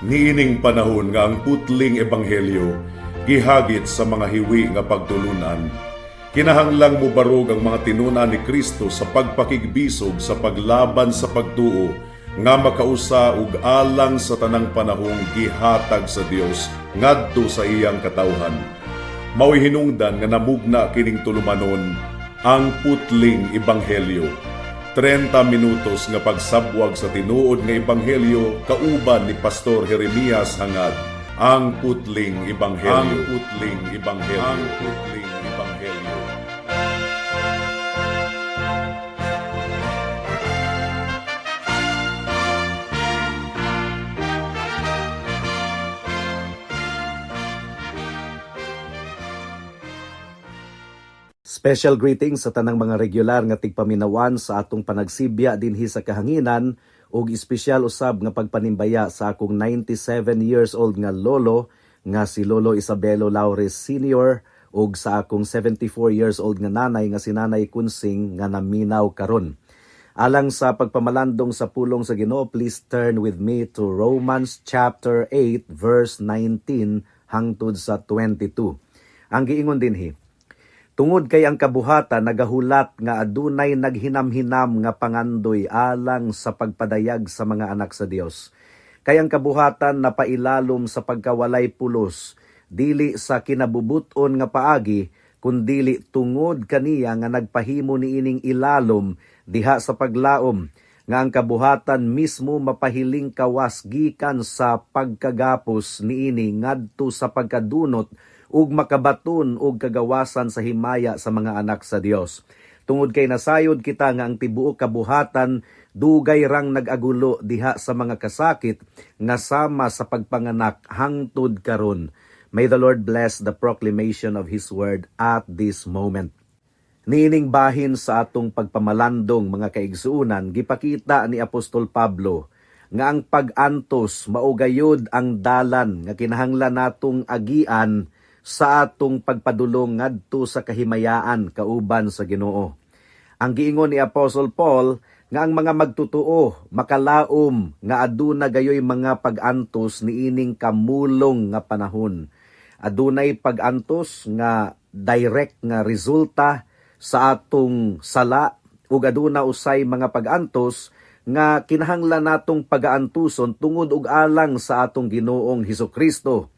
Niining panahon nga ang putling ebanghelyo gihagit sa mga hiwi nga pagtulunan, kinahanglang mubarog ang mga tinun-an ni Kristo sa pagpakigbisog sa paglaban sa pagtuo nga makausa ug alang sa tanang panahong gihatag sa Dios ngadto sa iyang katawhan. Mao'y hinungdan nga namugna kining tulumanon, Ang Putling Ebanghelyo. 30 minutos nga pagsabwag sa tinuod nga ebanghelyo kauban ni Pastor Jeremias Hangad. Ang Putling Ebanghelyo. Ang Putling Ebanghelyo. Ang Putling Ebanghelyo. Special greetings sa tanang mga regular nga tigpaminawan sa atong panagsibya dinhi sa kahanginan ug espesyal usab nga pagpanimbaya sa akong 97 years old nga lolo nga si Lolo Isabelo Laures Sr. ug sa akong 74 years old nga nanay nga si Nanay Kunsing nga naminaw karon. Alang sa pagpamalandong sa pulong sa Ginoo, please turn with me to Romans chapter 8 verse 19 hangtod sa 22. Ang giingon dinhi, "Tungod kay ang kabuhatan nagahulat nga adunay naghinamhinam nga pangandoy alang sa pagpadayag sa mga anak sa Dios. Kay ang kabuhatan napailalom sa pagkawalay pulos, dili sa kinabubuton nga paagi, kundili tungod kaniya nga nagpahimo niining ilalom diha sa paglaom, nga ang kabuhatan mismo mapahiling kawas gikan sa pagkagapos niini ngadto sa pagkadunot ug makabaton og kagawasan sa himaya sa mga anak sa Dios. Tungod kay nasayod kita nga ang tibuok kabuhatan dugay rang nag-agulo diha sa mga kasakit nga sama sa pagpanganak hangtod karon." May the Lord bless the proclamation of His word at this moment. Niining bahin sa atong pagpamalandong, mga kaigsuonan, gipakita ni Apostol Pablo nga ang pag-antos mao gayud ang dalan nga kinahanglan natong agian sa atong pagpadulong ngadto sa kahimayaan kauban sa Ginoo. Ang giingon ni Apostle Paul nga ang mga magtutuo makalaom nga aduna gayoy mga pag-antos niining kamulong nga panahon. Adunay pag-antos nga direct nga resulta sa atong sala ug aduna usay mga pag-antos nga kinahanglan natong pagaantuson tungod ug alang sa atong Ginoong Hesus Kristo.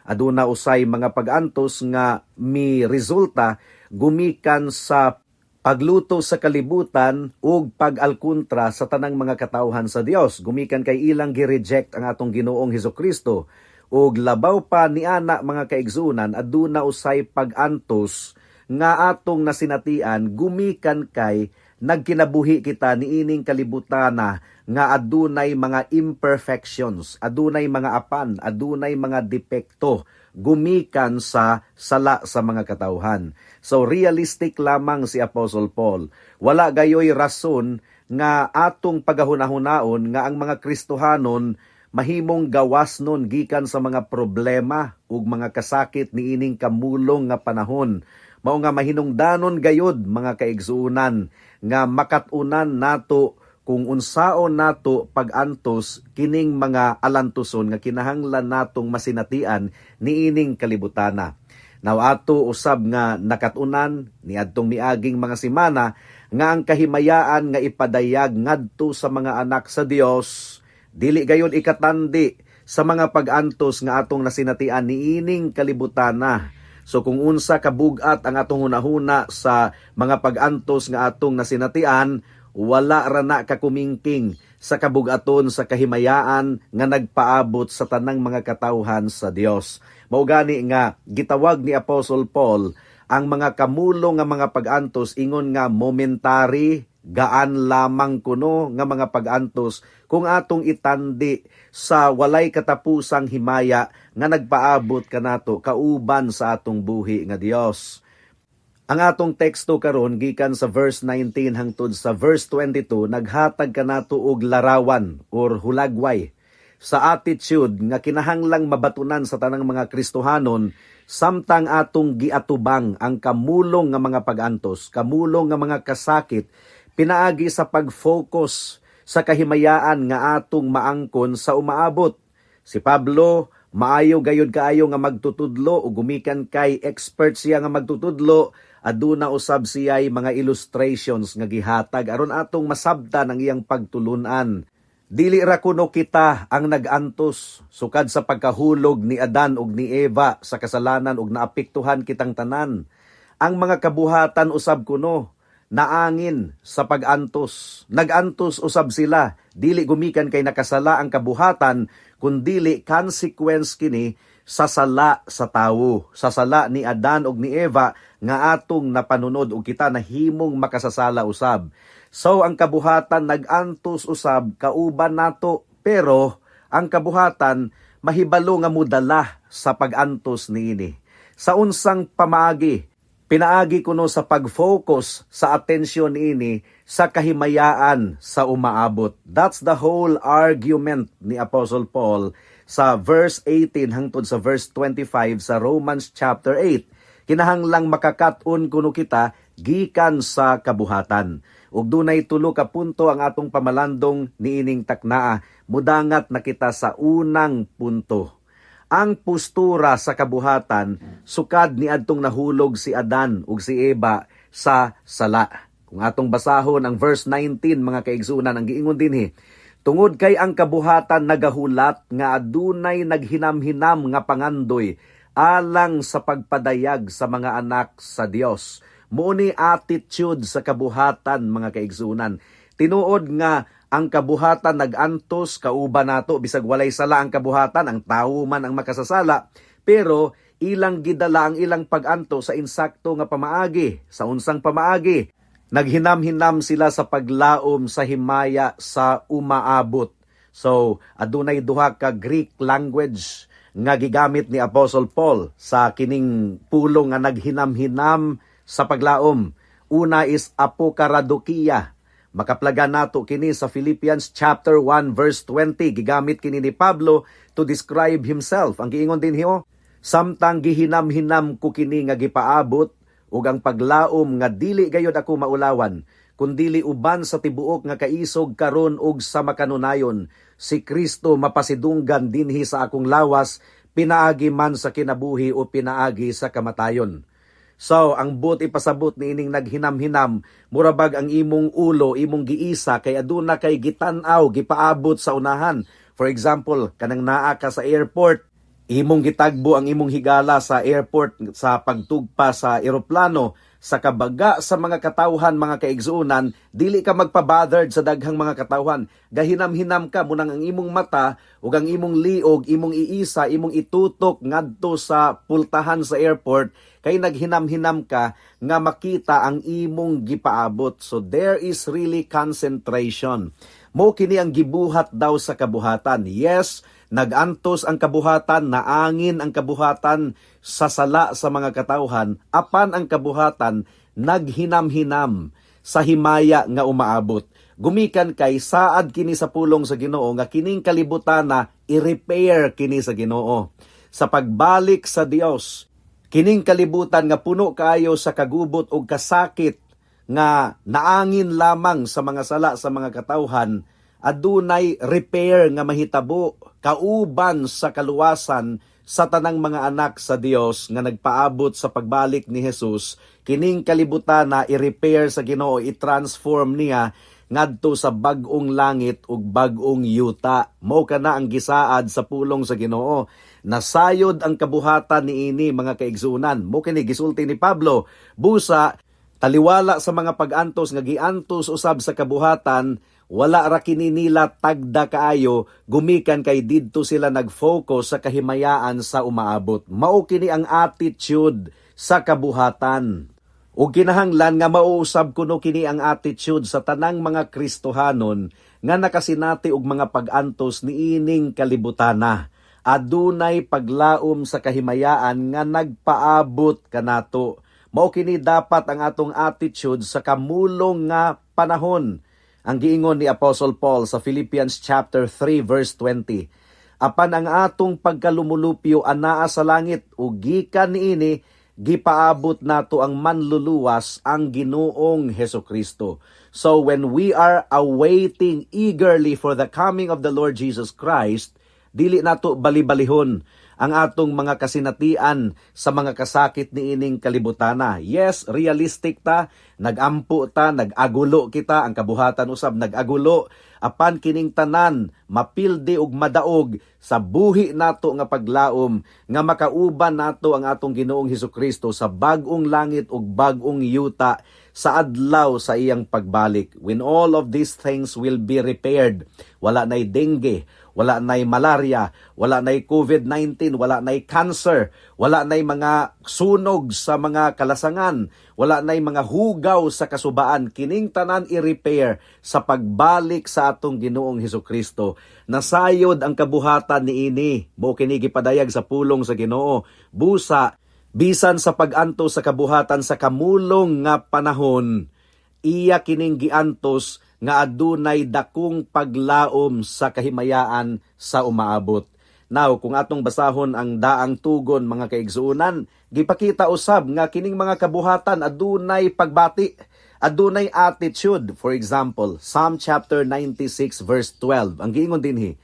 Aduna usay mga pag-antos nga mi resulta gumikan sa pagluto sa kalibutan ug pag-alkontra sa tanang mga katawhan sa Dios gumikan kay ilang gi-reject ang atong Ginoong Hesus Kristo. Ug labaw pa niana, mga kaigsunan, aduna usay pag-antos nga atong nasinatian gumikan kay nagkinabuhi kita niining kalibutana nga adunay mga imperfections, adunay mga apan, adunay mga depekto gumikan sa sala sa mga katawhan. So realistic lamang si Apostle Paul. Wala gayoy rason nga atong pagahunahunaon nga ang mga Kristohanon mahimong gawas nun gikan sa mga problema ug mga kasakit niining kamulong nga panahon. Mao nga mahinungdanon gayud, mga kaigsuonan, nga makat-unan nato kung unsaon nato pag-antos kining mga alantuson nga kinahanglan natong masinatian niining kalibutana. Now ato usab nga nakat-unan niadtong miaging mga semana nga ang kahimayaan nga ipadayag ngadto sa mga anak sa Dios dili gayon ikatandi sa mga pag-antos nga atong nasinatian niining kalibutana. So kung unsa kabugat ang atong hunahuna sa mga pag-antos nga atong nasinatian, wala ra na kakumingking sa kabugaton sa kahimayaan nga nagpaabot sa tanang mga katawhan sa Dios. Mao gani nga gitawag ni Apostle Paul ang mga kamulong nga mga pag-antos ingon nga momentary, gaan lamang kuno nga mga pag-antos kung atong itandi sa walay katapusang himaya nga nagpaabot kanato kauban sa atong buhi nga Dios. Ang atong teksto karon gikan sa verse 19 hangtod sa verse 22 naghatag kanato og larawan or hulagway sa attitude nga kinahanglang mabatunan sa tanang mga Kristohanon samtang atong giatubang ang kamulong nga mga pag-antos, kamulong nga mga kasakit pinaagi sa pag-focus sa kahimayaan nga atong maangkon sa umaabot. Si Pablo, maayo gayud kaayo nga magtutudlo ug gumikan kay expert siya nga magtutudlo, aduna usab siya'y mga illustrations nga gihatag aron atong masabtan ang iyang pagtulunan. Dili ra kuno kita ang nag-antos sukad sa pagkahulog ni Adan ug ni Eva sa kasalanan ug naapektuhan kitang tanan. Ang mga kabuhatan usab kuno naangin sa pag-antos. Nag-antos usab sila. Dili gumikan kay nakasala ang kabuhatan, kundili consequence kini sa sala sa tawo, sa sala ni Adan ug ni Eva nga atong napanunod ug kita nahimong makasasala usab. So ang kabuhatan nag-antos usab kauban nato, pero ang kabuhatan mahibalo nga mudala sa pag-antos niini. Sa unsang pamaagi? Pinaagi kuno sa pag-focus sa atensyon niini sa kahimayaan sa umaabot. That's the whole argument ni Apostle Paul sa verse 18 hangtod sa verse 25 sa Romans chapter 8. Kinahanglang makakat-on kuno kita gikan sa kabuhatan. Ug dunay tulo ka punto ang atong pamalandong niining taknaa. Mudangat na kita sa unang punto: ang postura sa kabuhatan sukad ni adtong nahulog si Adan ug si Eva sa sala. Kung atong basahon ang verse 19, mga kaigsunan, ang giingon dinhi, "Tungod kay ang kabuhatan nagahulat nga adunay naghinam-hinam nga pangandoy alang sa pagpadayag sa mga anak sa Dios." Mao ni attitude sa kabuhatan, mga kaigsunan. Tinuod nga ang kabuhatan nag-antos kauban nato bisag walay sala ang kabuhatan, ang tawo man ang makasasala, pero ilang gidala ang ilang pag-antos sa insakto nga pamaagi. Sa unsang pamaagi? Naghinam-hinam sila sa paglaom sa himaya sa umaabot. So, adunay duha ka Greek language nga gigamit ni Apostle Paul sa kining pulong nga naghinam-hinam sa paglaom. Una is apokaradokia. Makaplagan nato kini sa Philippians chapter 1 verse 20. Gigamit kini ni Pablo to describe himself. Ang giingon dinhi oh, "Samtang gihinam-hinam ko kini nga gipaabot ug ang paglaom nga dili gayod ako maulawan, kundili uban sa tibuok nga kaisog karon ug sa makanunayon, si Kristo mapasidunggan dinhi sa akong lawas, pinaagi man sa kinabuhi o pinaagi sa kamatayon." So, ang buot ipasabot ni ining naghinam-hinam, murabag ang imong ulo, imong giisa, kay aduna kay gitan-aw, gipaabot sa unahan. For example, kanang naa ka sa airport, imong gitagbo ang imong higala sa airport sa pagtugpa sa eroplano, sa kabaga sa mga katawhan, mga kaigsuonan, dili ka magpa-bothered sa daghang mga katawhan. Gahinam-hinam ka, munang ang imong mata ug ang imong liog, imong iisa, imong itutok ngadto sa pultahan sa airport kay naghinam-hinam ka nga makita ang imong gipaabot. So there is really concentration. Mo kini ang gibuhat daw sa kabuhatan. Yes, nagantos ang kabuhatan, naangin ang kabuhatan sa sala sa mga katawhan, apan ang kabuhatan naghinam-hinam sa himaya nga umaabot. Gumikan kay saad kini sa pulong sa Ginoo nga kining kalibutan na i-repair kini sa Ginoo. Sa pagbalik sa Dios, kining kalibutan nga puno kaayo sa kagubot ug kasakit nga naangin lamang sa mga sala sa mga katawhan, adunay repair nga mahitabo kauban sa kaluwasan sa tanang mga anak sa Dios nga nagpaabot sa pagbalik ni Jesus. Kining kalibutan na i-repair sa Ginoo, i-transform niya ngadto sa bag-ong langit ug bag-ong yuta. Mao kana ang gisaad sa pulong sa Ginoo. Nasayod ang kabuhatan niini, mga kaigsuonan. Mo kini gisulti ni Pablo. Busa taliwala sa mga pag-antos nga giantos usab sa kabuhatan, wala ra kini nila tagda kaayo gumikan kay didto sila nag-focus sa kahimayaan sa umaabot. Mao kini ang attitude sa kabuhatan. Ug kinahanglan nga mauusab kuno kini ang attitude sa tanang mga Kristohanon nga nakasinati og mga pag-antos niining kalibutana. Adunay paglaom sa kahimayaan nga nagpaabot kanato. Mao kini dapat ang atong attitude sa kamulong nga panahon. Ang giingon ni Apostle Paul sa Philippians chapter 3 verse 20, "Apan ang atong pagkalumulupyo anaa sa langit ug gikan niini gipaabot nato ang manluluwas, ang Ginoong Hesukristo." So when we are awaiting eagerly for the coming of the Lord Jesus Christ, Dili nato bali-balihon ang atong mga kasinatian sa mga kasakit niining kalibutana. Yes, realistic ta, nagampo ta, nag-agulo kita, ang kabuhatan usab nag-agulo, apan kining tanan mapildi ug madaog sa buhi nato nga paglaom nga makauban nato ang atong Ginoong Hesukristo sa bag-ong langit ug bag-ong yuta sa adlaw sa iyang pagbalik, when all of these things will be repaired. Wala nay dengue, wala nay malaria, wala nay COVID-19, wala nay cancer, wala nay mga sunog sa mga kalasangan, wala nay mga hugaw sa kasubaan. Kining tanan i-repair sa pagbalik sa atong Ginoong Hesukristo. Nasayod ang kabuhatan niini. Mao kini gipadayag sa pulong sa Ginoo. Busa bisan sa pag-antos sa kabuhatan sa kamulong nga panahon, iya kining giantos nga adunay dakong paglaom sa kahimayaan sa umaabot. Now, kung atong basahon ang daang tugon, mga kaigsuonan, gipakita usab nga kining mga kabuhatan adunay pagbati, adunay attitude. For example, Psalm chapter 96 verse 12. Ang giingon dinhi,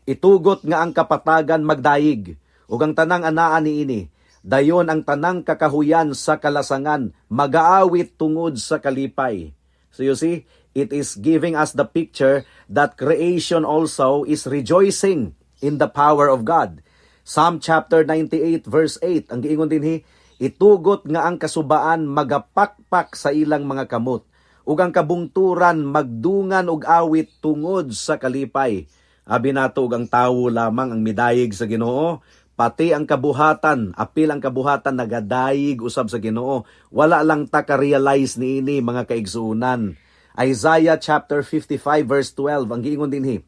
"Itugot nga ang kapatagan magdayig ug ang tanang anaa niini. Dayon ang tanang kakahuyan sa kalasangan magaawit tungod sa kalipay." So you see, it is giving us the picture that creation also is rejoicing in the power of God. Psalm chapter 98 verse 8, ang giingon dinhi, "Itugot nga ang kasubaan magapakpak sa ilang mga kamot ug ang kabungturan magdungan og awit tungod sa kalipay." Abi nato og ang tawo lamang ang midayig sa Ginoo, pati ang kabuhatan, apil ang kabuhatan, nagadayig usab sa Ginoo. Wala lang ta ka-realize niini, mga kaigsuonan. Isaiah chapter 55 verse 12, ang giingon dinhi,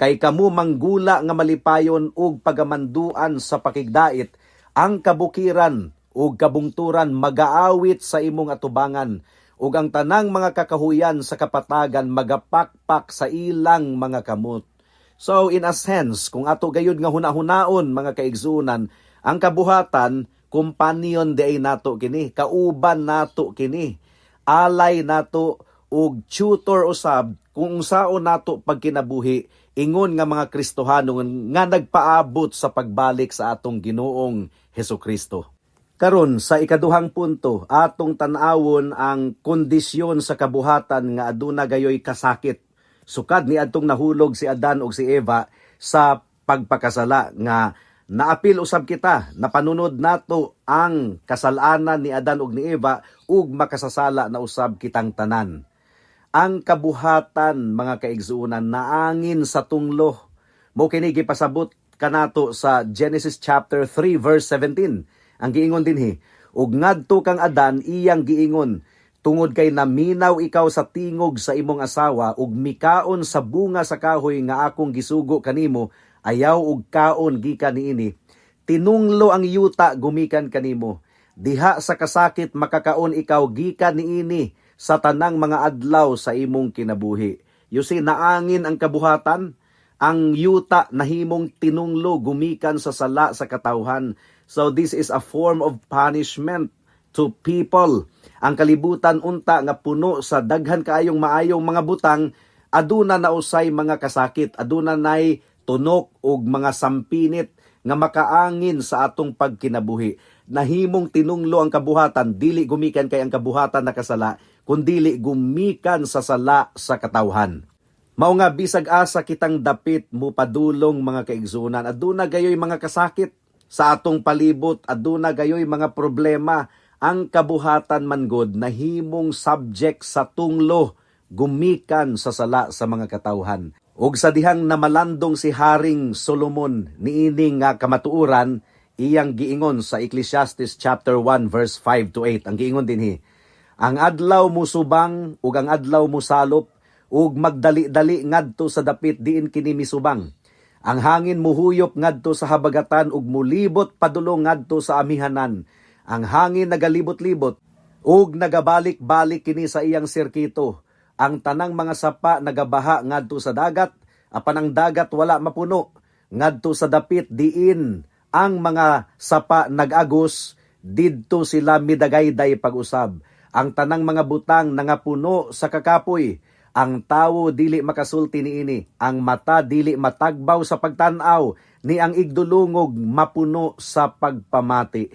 "Kay kamo manggula nga malipayon ug pagamanduan sa pakigdait, ang kabukiran ug kabungturan magaawit sa imong atubangan, ug ang tanang mga kakahuyan sa kapatagan magapakpak sa ilang mga kamot." So in a sense, kung ato gayud nga hunahunaon, mga kaigsuonan, ang kabuhatan, companion diay nato kini, kauban nato kini, alay nato ug tutor usab kung unsaon nato pagkinabuhi ingon nga mga Kristohano nga nagpaabot sa pagbalik sa atong Ginoong Hesukristo. Karon, sa ikaduhang punto, atong tan-awon ang kondisyon sa kabuhatan nga aduna gayoy kasakit. Sukad ni adtong nahulog si Adan ug si Eva sa pagpakasala nga naapil usab kita, napanunod nato ang kasalanan ni Adan ug ni Eva ug makasasala na usab kitang tanan. Ang kabuhatan, mga kaigsuonan, naangin sa tunglo. Mao kini gipasabot kanato sa Genesis chapter 3 verse 17. Ang giingon dinhi, "Ug ngadto kang Adan iyang giingon, 'Tungod kay naminaw ikaw sa tingog sa imong asawa ug mikaon sa bunga sa kahoy nga akong gisugo kanimo, ayaw og kaon gikan niini, tinunglo ang yuta gumikan kanimo. Diha sa kasakit makakaon ikaw gikan niini sa tanang mga adlaw sa imong kinabuhi.'" You see, naangin ang kabuhatan, ang yuta nahimong tinunglo gumikan sa sala sa katawhan. So this is a form of punishment to people. Ang kalibutan unta nga puno sa daghan kaayong maayong mga butang, aduna na usay mga kasakit, aduna nay tunok ug mga sampinit nga makaangin sa atong pagkinabuhi. Nahimong tinunglo ang kabuhatan, dili gumikan kay ang kabuhatan nakasala, kundili gumikan sa sala sa katawhan. Mao nga bisag asa kitang dapit mo padulong, mga kaigsuonan, aduna gayoy mga kasakit sa atong palibot, aduna gayoy mga problema. Ang kabuhatan man gud nahimong subject sa tunglo gumikan sa sala sa mga katawhan. Ug sa dihang namalandong si Haring Solomon niini nga kamatuoran, iyang giingon sa Ecclesiastes chapter 1 verse 5 to 8. Ang giingon dinhi, "Ang adlaw musubang ug ang adlaw musalop ug magdali-dali ngadto sa dapit diin kini misubang. Ang hangin muhuyop ngadto sa habagatan ug mulibot padulong ngadto sa amihanan. Ang hangin nagalibot-libot ug nagabalik-balik kini sa iyang sirkito. Ang tanang mga sapa nagabaha ngadto sa dagat, apan ang dagat wala mapuno. Ngadto sa dapit diin ang mga sapa nag-agos, didto sila midagayday pag-usab. Ang tanang mga butang nangapuno sa kakapoy. Ang tawo dili makasulti niini, ang mata dili matagbaw sa pagtan-aw, ni ang igdulungog mapuno sa pagpamati.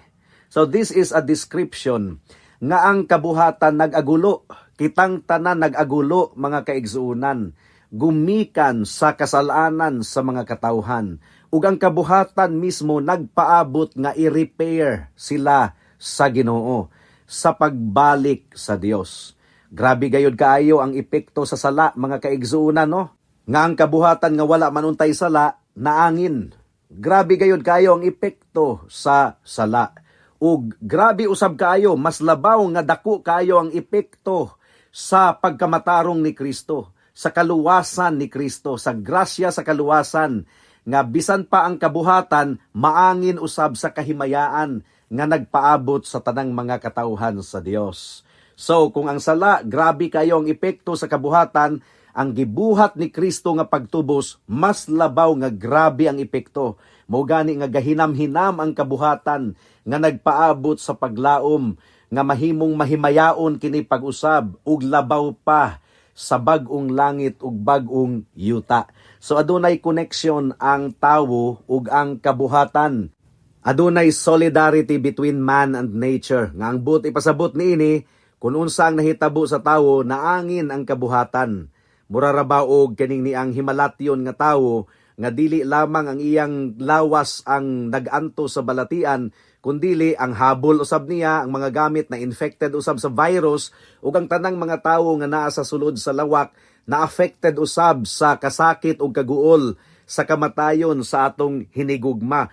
So this is a description nga ang kabuhatan nag-agulo. Kitang tanan nag-agulo, mga kaigsuonan, gumikan sa kasalanan sa mga katawhan. Ug ang kabuhatan mismo nagpaabot nga i-repair sila sa Ginoo sa pagbalik sa Dios. Grabe gayud kaayo ang epekto sa sala, mga kaigsuonan, no? Nga ang kabuhatan nga wala man untay sala naangin. Grabe gayud kaayo ang epekto sa sala. Ug grabe usab kaayo, mas labaw nga dako kaayo ang epekto sa pagkamatarong ni Kristo, sa kaluwasan ni Kristo, sa grasya sa kaluwasan nga bisan pa ang kabuhatan maangin usab sa kahimayaan nga nagpaabot sa tanang mga katawhan sa Dios. So kung ang sala grabe kayo ang epekto sa kabuhatan, ang gibuhat ni Kristo nga pagtubos mas labaw nga grabe ang epekto. Mao gani nga gahinam-hinam ang kabuhatan nga nagpaabot sa paglaom nga mahimong mahimayaon kini pag-usab ug labaw pa sa bag-ong langit ug bag-ong yuta. So adunay connection ang tawo ug ang kabuhatan. Adunay solidarity between man and nature. Nga ang buot ipasabot niini, kung unsa ang nahitabo sa tawo, naangin ang kabuhatan. Mura ra ba og kaning ni ang himalatyon nga tawo nga dili lamang ang iyang lawas ang nag-anto sa balatian, kundili ang habol usab niya, ang mga gamit na infected usab sa virus, ug ang tanang mga tawo nga naa sa sulod sa lawak na affected usab sa kasakit ug kaguol sa kamatayon sa atong hinigugma.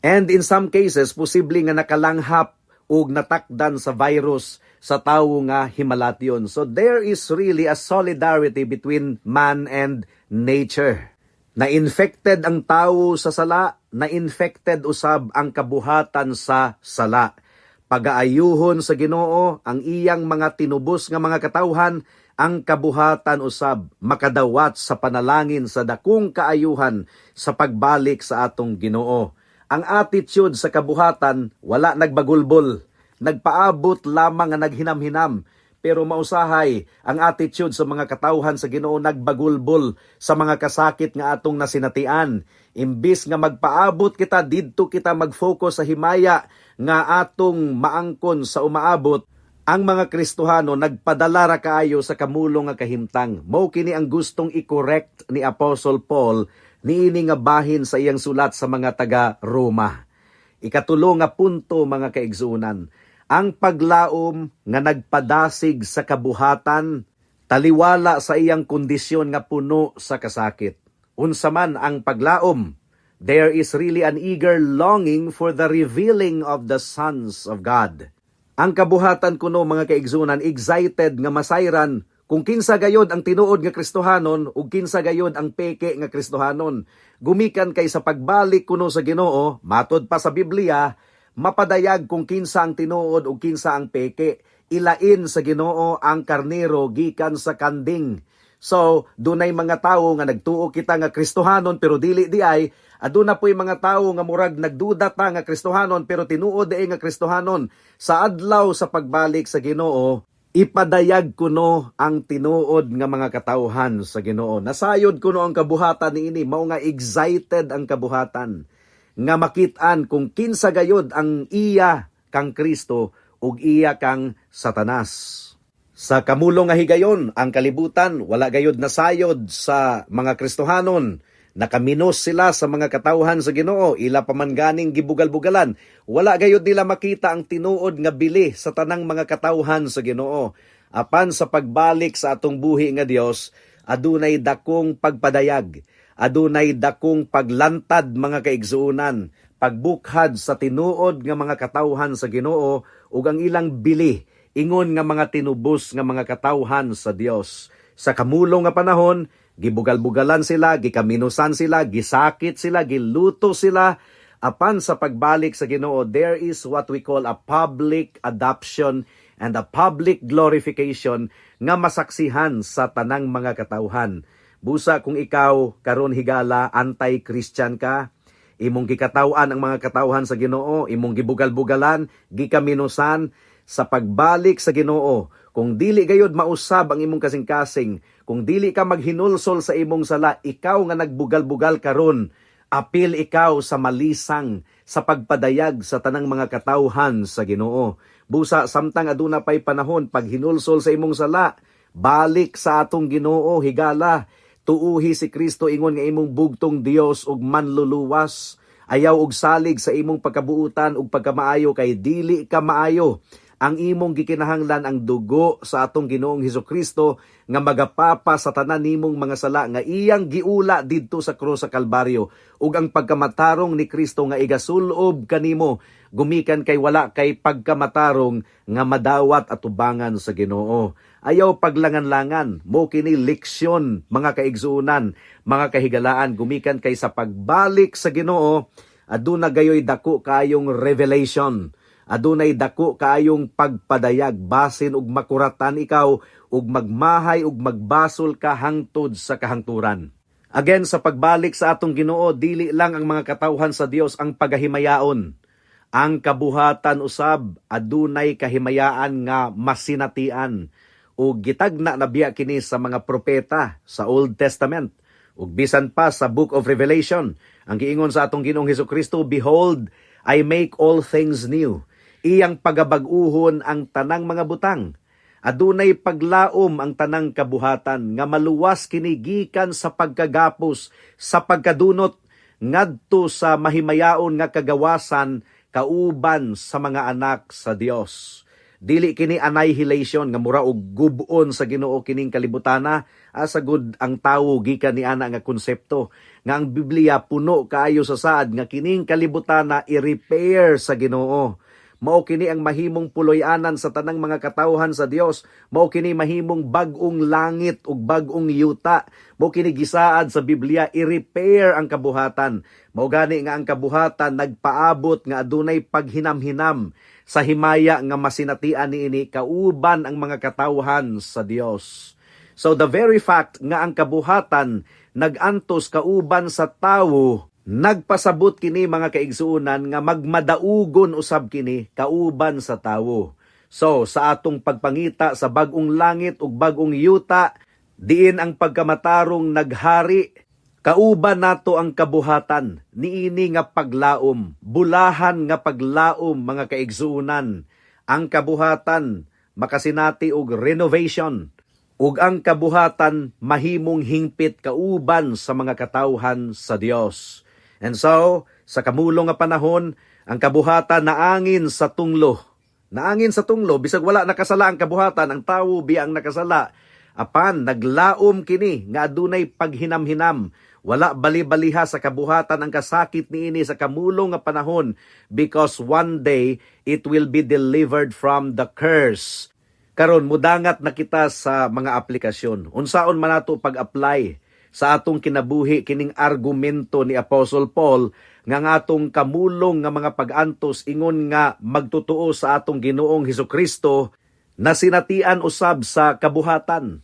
And in some cases, posible nga nakalanghap ug natakdan sa virus sa tawo nga himalatyon. So there is really a solidarity between man and nature. Na-infected ang tawo sa sala, na-infected usab ang kabuhatan sa sala. Pagaayuhon sa Ginoo ang iyang mga tinubos nga mga katawhan, ang kabuhatan usab makadawat sa panalangin sa dakong kaayuhan sa pagbalik sa atong Ginoo. Ang attitude sa kabuhatan wala nagbagulbol, nagpaabot lamang nga naghinam-hinam, pero mausahay ang attitude sa mga katawhan sa Ginoo nagbagulbol sa mga kasakit nga atong nasinatian. Imbis nga magpaabot kita didto, kita mag-focus sa himaya nga atong maangkon sa umaabot. Ang mga Kristohano nagpadala ra kaayo sa kamulong nga kahimtang. Mao kini ang gustong i-correct ni Apostle Paul niini nga bahin sa iyang sulat sa mga taga Roma. Ikatulo nga punto, mga kaigsuonan, ang paglaom nga nagpadasig sa kabuhatan taliwala sa iyang kondisyon nga puno sa kasakit. Unsa man ang paglaom? There is really an eager longing for the revealing of the sons of God. Ang kabuhatan kuno, mga kaigsuonan, excited nga masayran kung kinsa gayod ang tinuod nga Kristohanon ug kinsa gayod ang peke nga Kristohanon. Gumikan kay sa pagbalik kuno sa Ginoo, matod pa sa Biblia, mapadayag kung kinsa ang tinuod ug kinsa ang peke. Ilain sa Ginoo ang karnero gikan sa kanding. So, dunay mga tawo nga nagtuo kita nga Kristohanon pero dili di ay, aduna po'y mga tawo nga murag nagduda ta nga Kristohanon pero tinuod diay nga Kristohanon. Sa adlaw sa pagbalik sa Ginoo, ipadayag kuno ang tinuod nga mga katawhan sa Ginoo. Nasayod kuno ang kabuhatan niini, mao nga excited ang kabuhatan nga makit-an kung kinsa gayod ang iya kang Kristo ug iya kang Satanas. Sa kamulong nga higayon, ang kalibutan wala gayod nasayod sa mga Kristohanon. Nakaminos sila sa mga katawhan sa Ginoo, ila pa man ganing gibugal-bugalan. Wala gayod nila makita ang tinuod nga bili sa tanang mga katawhan sa Ginoo. Apan sa pagbalik sa atong buhi nga Dios, adunay dakong pagpadayag, adunay dakong paglantad, mga kaigsuonan, pagbukhad sa tinuod nga mga katawhan sa Ginoo ug ang ilang bili ingon nga mga tinubos nga mga katawhan sa Dios. Sa kamulong nga panahon, gibugal-bugalan sila, gikaminusan sila, gisakit sila, giluto sila. Apan sa pagbalik sa Ginoo, there is what we call a public adoption and a public glorification nga masaksihan sa tanang mga katawhan. Busa kung ikaw karon higala anti-Christian ka, imong gikataw-an ang mga katawhan sa Ginoo, imong gibugal-bugalan, gikaminusan, Sa pagbalik sa Ginoo, kung dili gayod mausab ang imong kasing-kasing, kung dili ka maghinulsol sa imong sala, ikaw nga nagbugal-bugal karon, apil ikaw sa malisang sa pagpadayag sa tanang mga katawhan sa Ginoo. Busa samtang aduna pay panahon, paghinulsol sa imong sala, balik sa atong Ginoo, higala, tuuhi si Kristo ingon nga imong bugtong Dios ug manluluwas. Ayaw og salig sa imong pagkabuutan ug pagkamaayo kay dili ka maayo. Ang imong gikinahanglan ang dugo sa atong Ginoong Hesus Kristo nga magapapa sa tanan nimong mga sala nga iyang giula didto sa krus sa Kalbaryo ug ang pagkamatarong ni Kristo nga igasulob kanimo gumikan kay wala kay pagkamatarong nga madawat atubangan sa Ginoo. Ayaw paglangan-langan, mo kini leksyon, mga kaigsuonan, mga kahigalaan, gumikan kay sa pagbalik sa Ginoo aduna gayoy dako kaayong revelation. Adunay dako kaayong pagpadayag, basin og makuratan ikaw ug magmahay ug magbasol ka hangtod sa kahangturan. Again, sa pagbalik sa atong Ginoo, dili lang ang mga katawhan sa Dios ang pagahimayaon. Ang kabuhatan usab adunay kahimayaan nga masinatian ug gitagna na biya kini sa mga propeta sa Old Testament ug bisan pa sa Book of Revelation. Ang giingon sa atong Ginoong Hesus Kristo, "Behold, I make all things new." Iyang pagabag-uhon ang tanang mga butang. Adunay paglaom ang tanang kabuhatan nga maluwas kini gikan sa pagkagapos, sa pagkadunot, ngadto sa mahimayaon nga kagawasan kauban sa mga anak sa Dios. Dili kini annihilation nga mura og gub-on sa Ginoo kining kalibutana. Asa gud ang tawo gikan ni ana nga konsepto nga ang Biblia puno kaayo sa saad nga kining kalibutana i-repair sa Ginoo? Mao kini ang mahimong puloy-anan sa tanang mga katawhan sa Dios. Mao kini mahimong bag-ong langit ug bag-ong yuta. Mao kini gisaad sa Biblia, i-repair ang kabuhatan. Mao gani nga ang kabuhatan nagpaabot nga adunay paghinamhinam sa himaya nga masinatian niini kauban ang mga katawhan sa Dios. So the very fact nga ang kabuhatan nagantos kauban sa tawo, nagpasabot kini, mga kaigsuonan, nga magmadaugon usab kini kauban sa tawo. So sa atong pagpangita sa bag-ong langit ug bag-ong yuta diin ang pagkamatarong naghari, kauban nato ang kabuhatan niini nga paglaom, bulahan nga paglaom, mga kaigsuonan. Ang kabuhatan makasinati og renovation ug ang kabuhatan mahimong hingpit kauban sa mga katawhan sa Dios. And so, sa kamulong nga panahon, ang kabuhatan naangin sa tunglo. Naangin sa tunglo, bisag wala nakasala ang kabuhatan, ang tawo biya ang nakasala. Apan, naglaom kini nga adunay paghinamhinam. Wala bali-baliha sa kabuhatan ang kasakit niini sa kamulong nga panahon because one day it will be delivered from the curse. Karon, mudangat na kita sa mga aplikasyon. Unsaon man nato pag-apply sa atong kinabuhi kining argumento ni Apostle Paul nga ang atong kamulong nga mga pag-antos ingon nga magtotoo sa atong Ginoong Hesus Kristo na sinatian usab sa kabuhatan?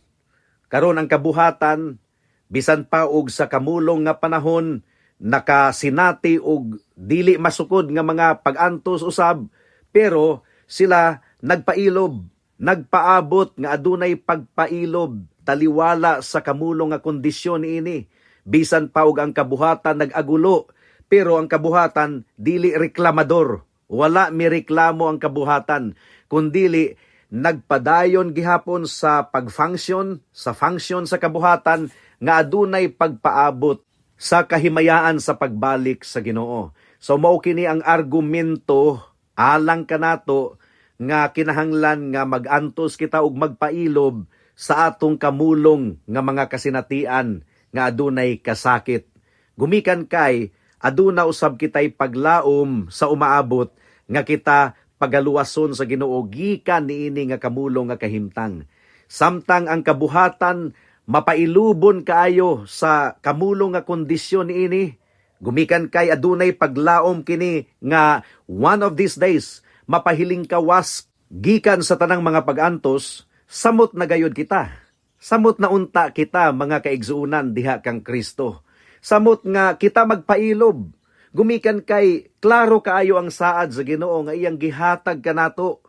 Karon, ang kabuhatan, bisan pa og sa kamulong nga panahon nakasinati og dili masukod nga mga pag-antos usab, pero sila nagpailob, nagpaabot nga adunay pagpailob taliwala sa kamulong nga kondisyon niini. Bisan pa og ang kabuhatan nag-agulo, pero ang kabuhatan dili reklamador. Wala mi reklamo ang kabuhatan, kundili nagpadayon gihapon sa pag-function, sa function sa kabuhatan nga adunay pagpaabot sa kahimayaan sa pagbalik sa Ginoo. So mao kini ang argumento alang kanato nga kinahanglan nga magantos kita og magpailob sa atong kamulong nga mga kasinatian nga adunay kasakit. Gumikan kay aduna usab kitay paglaom sa umaabot nga kita pagaluwason sa Ginoo gikan niini nga kamulong nga kahimtang. Samtang ang kabuhatan mapailubon kaayo sa kamulong nga kondisyon niini, gumikan kay adunay paglaom kini nga one of these days mapahiling kawas gikan sa tanang mga pag-antos, samot na gayod kita. Samot na unta kita, mga kaigsuonan diha kang Kristo. Samot nga kita magpailob. Gumikan kay klaro kaayo ang saad sa Ginoo nga iyang gihatag kanato.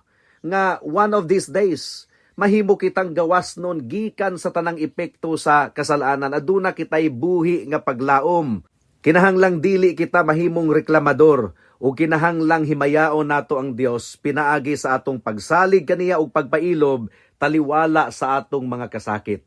nga one of these days mahimo kitang gawas nun gikan sa tanang epekto sa kasalanan. Aduna kitay buhi nga paglaom. Kinahanglang dili kita mahimong reklamador o kinahanglang himayaon nato ang Dios pinaagi sa atong pagsalig kaniya og pagpailob taliwala sa atong mga kasakit.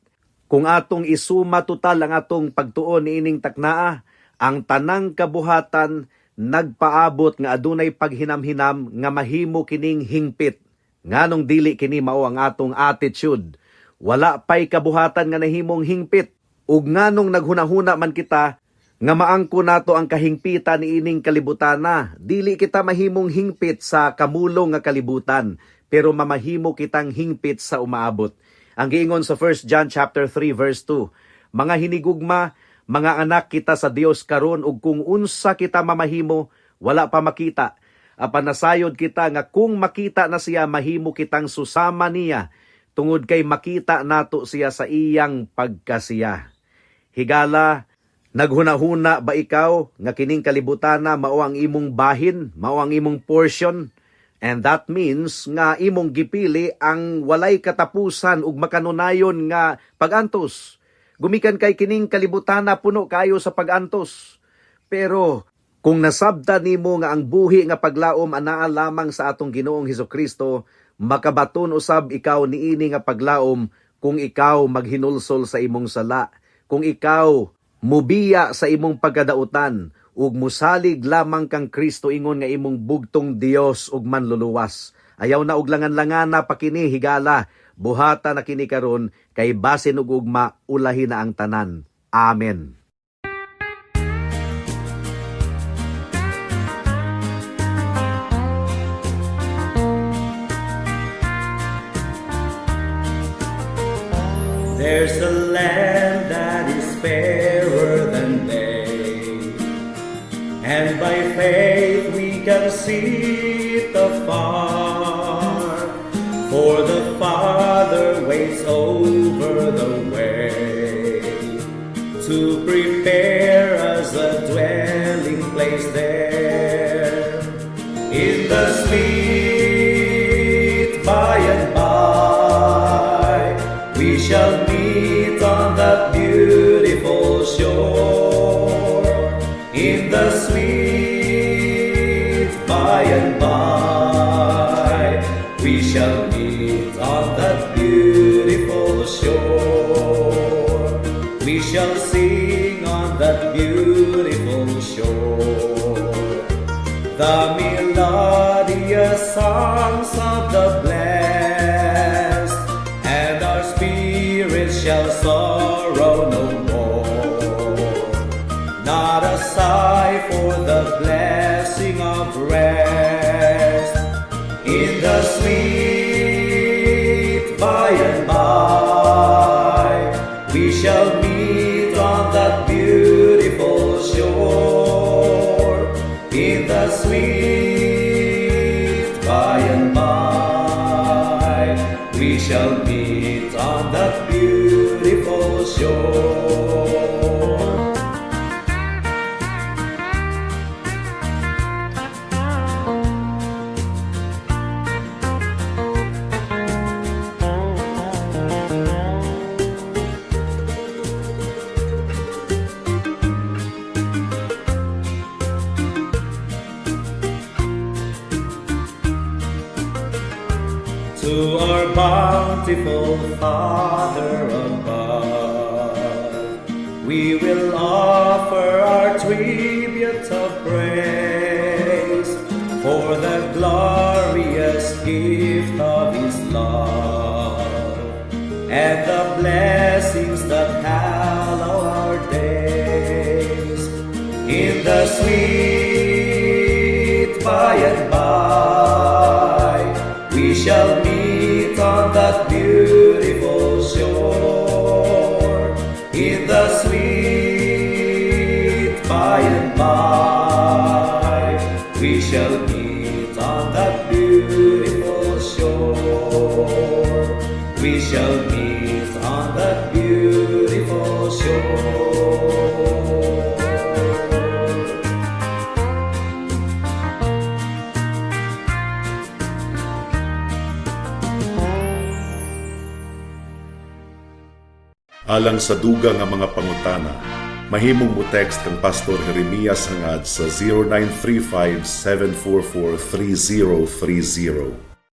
Kung atong isuma total ang atong pagtuon niining taknaa, ang tanang kabuhatan nagpaabot nga adunay paghinamhinam nga mahimo kining hingpit. Nganong dili kini mao ang atong attitude? Wala pay kabuhatan nga nahimong hingpit. Ug nganong naghunahuna man kita nga maangko nato ang kahingpitan niining kalibutana? Dili kita mahimong hingpit sa kamulong nga kalibutan, pero mamahimo kitang hingpit sa umaabot. Ang giingon sa 1 John chapter 3 verse 2, "Mga hinigugma, mga anak kita sa Dios karon ug kung unsa kita mamahimo wala pa makita. Apan nasayod kita nga kung makita na siya, mahimo kitang susama niya tungod kay makita nato siya sa iyang pagkasiya." Higala, naghunahuna ba ikaw nga kining kalibutana mao ang imong bahin, mao ang imong portion? And that means nga imong gipili ang walay katapusan ug makanunayon nga pagantos. Gumikan kay kining kalibutana puno kayo sa pagantos. Pero kung nasabta nimo nga ang buhi nga paglaom anaa lamang sa atong Ginoong Hesukristo, makabaton usab ikaw niini nga paglaom kung ikaw maghinulsol sa imong sala, kung ikaw mubiya sa imong pagkadautan ug musalig lamang kang Kristo ingon nga imong bugtong Dios ug manluluwas. Ayaw na og langan-langana pa kini, higala. Buhata na kini karon kay basin og ugma ulahi na ang tanan. Amen. There's a land that is fairer than day, and by faith we can see it afar. For the Father waits over the way to prepare us a dwelling place there. In the sweet by and by, we shall meet on that beautiful shore. In the sweet by and by, we shall meet on that beautiful shore. We shall sing on that beautiful shore the melodious songs of the blessed, and our spirits shall sorrow no more. Not a sigh for the blessing of rest. In the sweet by and by, we shall meet on that beautiful shore. In the sweet by and by, we shall meet on that beautiful shore. To our bountiful Father above, we will offer our tribute of praise for the glorious gift of His love and the blessings that hallow our days. In the sweet by and by, we shall meet on that beautiful shore. In the sweet by and by, we shall meet on that beautiful shore. We shall meet on that beautiful shore. Alang sa dugang nga mga pangutana, mahimong mo text kang Pastor Jeremias Hangad sa 0935-744-3030.